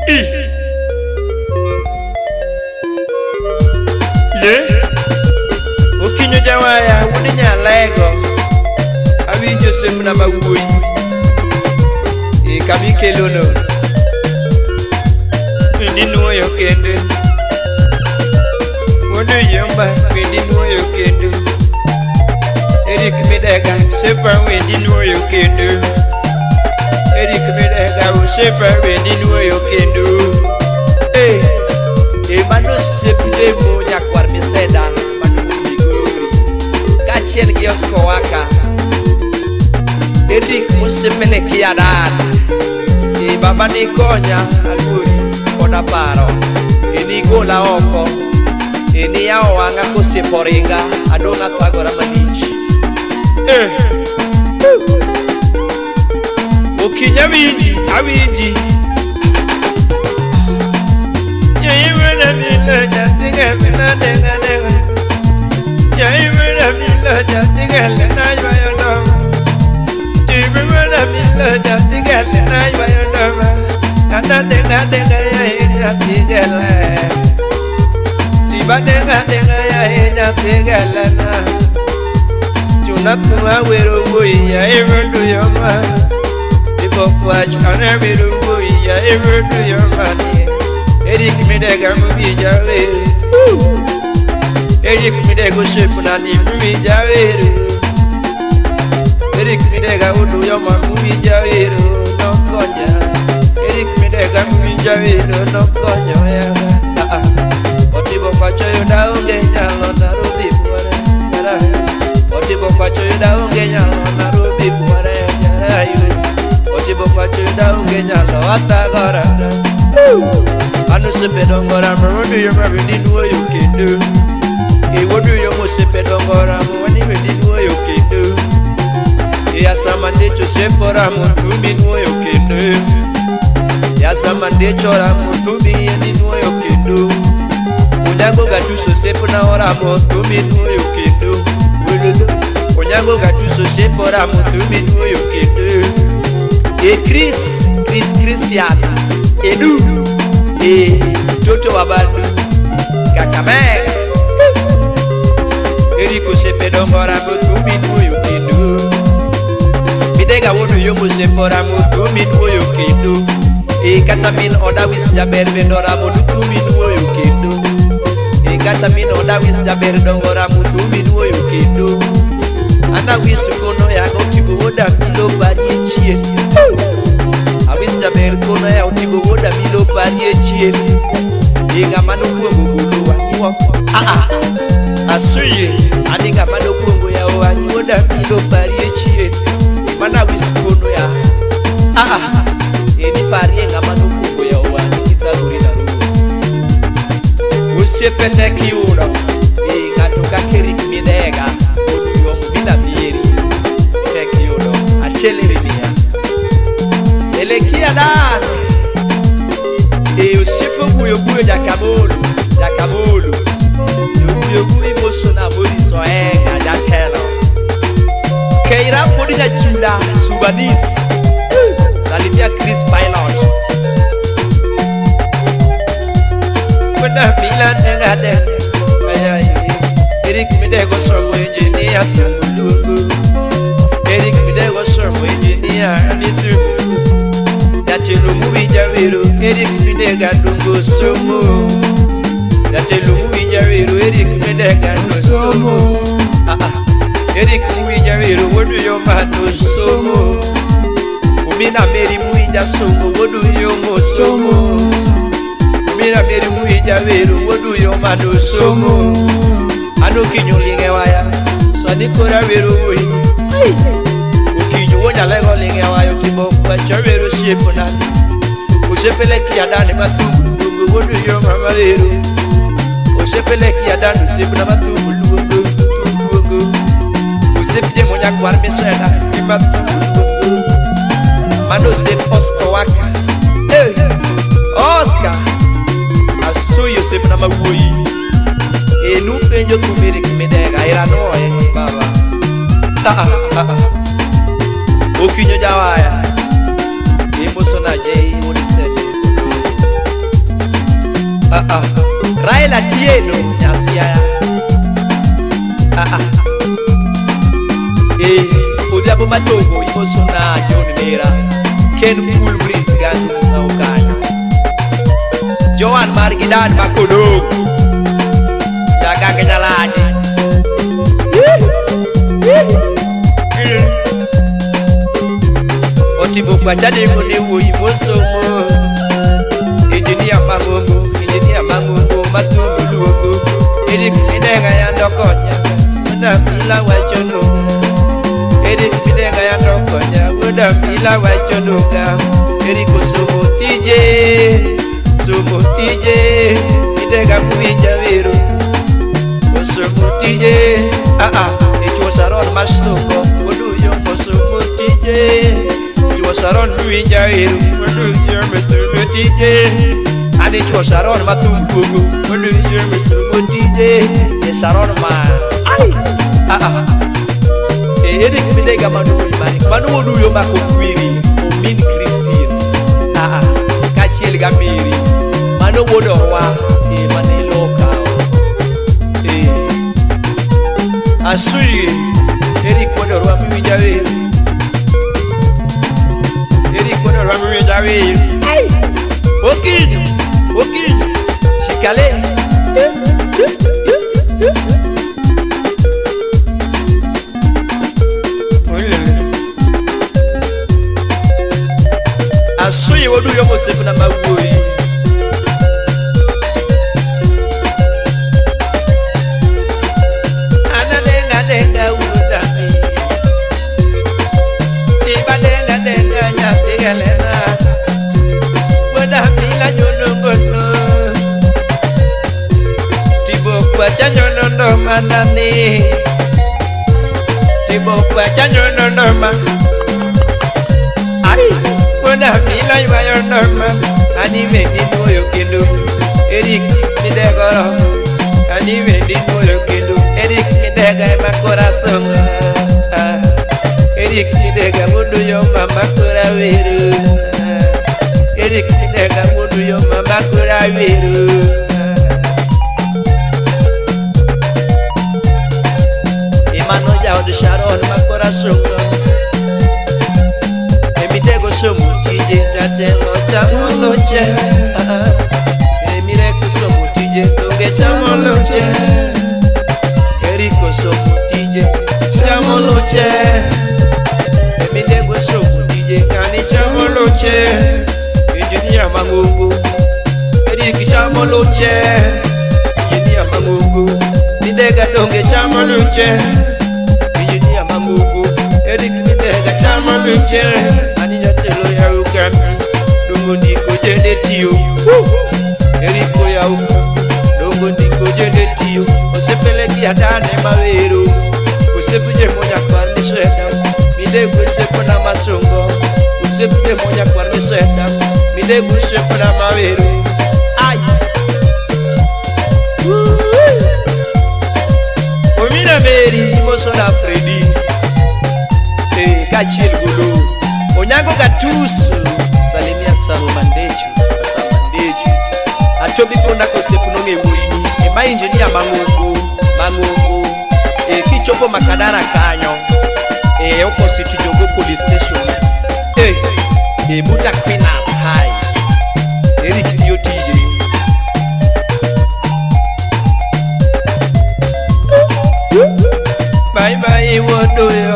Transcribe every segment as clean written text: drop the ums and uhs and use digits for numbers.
I. Le. Okinyo jawaya, wuod Nyalego. Awinjo osiepna ma wuoyi. E kama ikelono. Wendi nuoyo kendo. Wuod Yomba, wendi nuoyo kendo. Eric Midega, sepa wendi nuoyo kendo. Eric Midega, osepa wendi nuoyo kendo. Eh, e mano osiep lemo nyakwar Miseda man wuod Migori. Kaachiel gi Oscar Waka. Eric mosepele kia dan. E baba ni konya aluori koda paro. E ni gola oko. E ni yawo wang'a kosiepo ringa adong' athagora malich. Eh. Okinyi awinji, awinji. Eric Midega mubija were. Eric Midega osepna ni mubija were. Eric Midega udu yoma mubija were nokonya. Eric Midega mubija were nokonyo ya. Otibo pacho yuda onge nyalo Nairobi buore. Otibo pacho yuda onge nyalo Nairobi buore. Otibo pacho yuda onge nyalo atagora. Anu sepedongora mrudu yo mabidi nuo yo kendo. E wodu yo mo sepedongora mo wani wedi nuo yo kendo. E asamande cho sefora mo tumi nuo yo kendo. E asamande chora mo tumi ni nuo yo kendo. Onyango gatuso sepona ora mo tumi nuo yo kendo. Wololo Onyango gatuso sefora mo tumi nuo yo kendo. E Chris Chris Christian Edu E Toto Wabandu Kakamega Eriko sepedongora mutumi nuoyo kendo. Midega wono yomo sepora mutumi nuoyo kendo. E kata min oda wis jaber bendora mutumi nuoyo kendo. E kata min oda wis jaber dongora mutumi nuoyo kendo. Ana wis kono ya otibo woda milo parie chien. Awis jaber kono ya otibo woda milo parie chien. E ng'ama nokwongo golo wanyuok. Asuye ani ng'ama nokwongo yawo anyuoda milo parie chien. Mana wis kono ya. Eni parie ng'ama nokwongo yawo wang'i kithagori Nairobi. Osiepe tek yudo. E ng'ato kaka Eric Midega Mina mieri tek yudo achiel ewi mia. Elekia dane. E osiepe oguyo guyo jakamolo jakamolo. Oguyo guyo imoso na Boris Oenga jatelo. Keira Fodi Jachula Subanis. Salimia Chris Pilot. Kwenda mila nena nena. Ayaye. Eric Midego somo engineer tumulugu. Eric Midego somo engineer anitu. Jatelo muwinja wero Eric Midega dungo somo. Jatelo muwinja wero Eric Midega no somo. Eric muwinja wero wodu yo mano somo. Umina Meri muwinja somo wodu yo mo somo. Umina Meri muwinja wero wodu yo mano somo. Ano kinyo linge waya sani kora wero wuoyi. Okinyo wuo Nyalego linge waya otimo kwacho wero osiepna. Osepele kia dane mathum luongo wuod yo mama wero. Osepele kia dane osiepna mathum luongo thum luongo. Osiep jemo nyakwar Miseda gi mathum luongo. Mano osiep Oscar Waka. Hey, Oscar Asuyi osiepna ma wuoyi. Enu penjo thum Eric Midega ira nuoye baba. Okinyo jawaya. Imoso na Jay wuod Sefe Odongo. Raila Tieno Nyasiaya. Ah ah. Eh, Odhiambo Matongo imosona John Mera. Ken Cool Breeze gangu kanyo. Joan mar gidan makodong. Jagange nyalaji. Otibo kwachadeko ne wuoyi mosomo. Engineer mangongo, engineer mangongo mathum luongo. Eric Midenga yando konya, wuoda mila wacho nunga. Eric Midenga yando konya, wuoda mila wacho nunga. Eric osomo tije, somo tije, Midenga muwinja wero. Osomo tije, ah ah, ichuo saron masomo, oduyo mosomo tije. Ichuo saron muwinja wero, oduyo mosomo tije. Ani chuo saron mathum luongo, oduyo mosomo tije. E saron ma, ai, ah ah. E Eric Midenga mano mani, mano oduyo mako kwiri, omin Christine. Ah ah, kaachiel gi Amiri, mano wuod orwa, e mane lokawo. E Asuyi, Eric wuod orwa miwinja wer. Eric wuod orwa miwinja wer. Ai! Okinyo, okinyo, shikale. Asuyi wuoduyo mosiepna mawuoyi. Ana denga denga wuoda mi. Iba denga denga nyathi Helena. Wuoda mila nyono gono. Tibo kwacha nyono ndo manani. Tibo kwacha nyono ndo ma. Ai, wuoda mila ywayo ndoma. Ani wendi nuoyo kendo. Eric Midegoro. Ani wendi nuoyo kendo. Eric Midega ema kora somo. Ah, Eric Midega wuoduyo mama kora wero. Ah, Eric Midega wuoduyo mama kora wero. Ah. Emano jaod Sharon makora somo. Emitego somo tije jatelo chamo loche. Ah, Emireko somo tije donge chamo loche. Eriko somo tije chamo loche. Emitego somo tije kani chamo loche. Engineer mangungu Eric chamo loche. Engineer mangungu Midega donge chamo loche. Engineer mangungu Eric Midega chamo loche. Ani jatelo ya ukami dongo ndiko jende tiyo. Eriko ya ukami dongo ndiko jende tiyo. Osepeleki adane mawero. Osepuje moja kwa nisweda. Midego sepo na masongo. Osepuje moja kwa nisweda. Midego sepo na mawero. Ai. Omina Meri mosona Freddy. Eh, kaachiel golo. Onyango Gatuso, salimia Salumandechu, Salumandechu. Atobi konda kosepu nong'e wuoyini. Ema engineer mangongo, mangongo. E kichopo Makadara kanyo. E opposite Jogo Police Station. E, e buta Quinas High. Eric tiyo tije. Bye bye wuoduyo.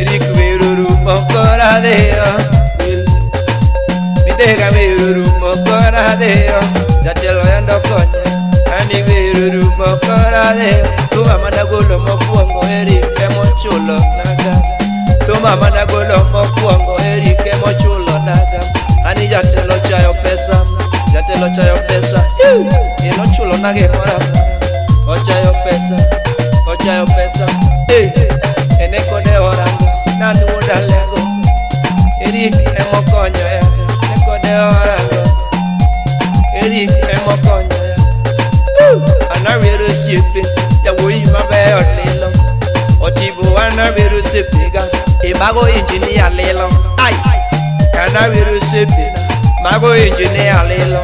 Eric weruru mokora deo. Midega weruru mokora deo. Jatelo yando konya. Ani weruru mokora deo. Tuma mana golo mokwongo Eric emochulo naga. Tuma mana golo mokwongo Eric emochulo naga. Ani jatelo chayo pesa. Jatelo chayo pesa. Enochulo nage mora. Ochayo pesa. Ochayo pesa. Eh, ene kode orango. Nanu dalengo. Eric emokonyo ya. Ene kode orango. Eric emokonyo ya. Anawero osiepe, jawuoyi maber lilo. Otibo anawero osiepe ga, imago engineer lilo. Ai, anawero osiepe, mago engineer lilo.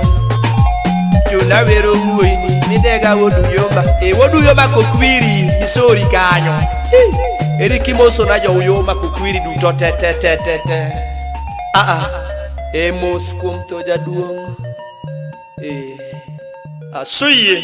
Awero wuoyini midega wuod Uyoma. E wuod Uyoma kokwiri misori kanyo. Eri kimoso na jo Uyoma kokwiri duto te te te te te. Ah ah. E mos kuom tho jaduong'. E. Asuye.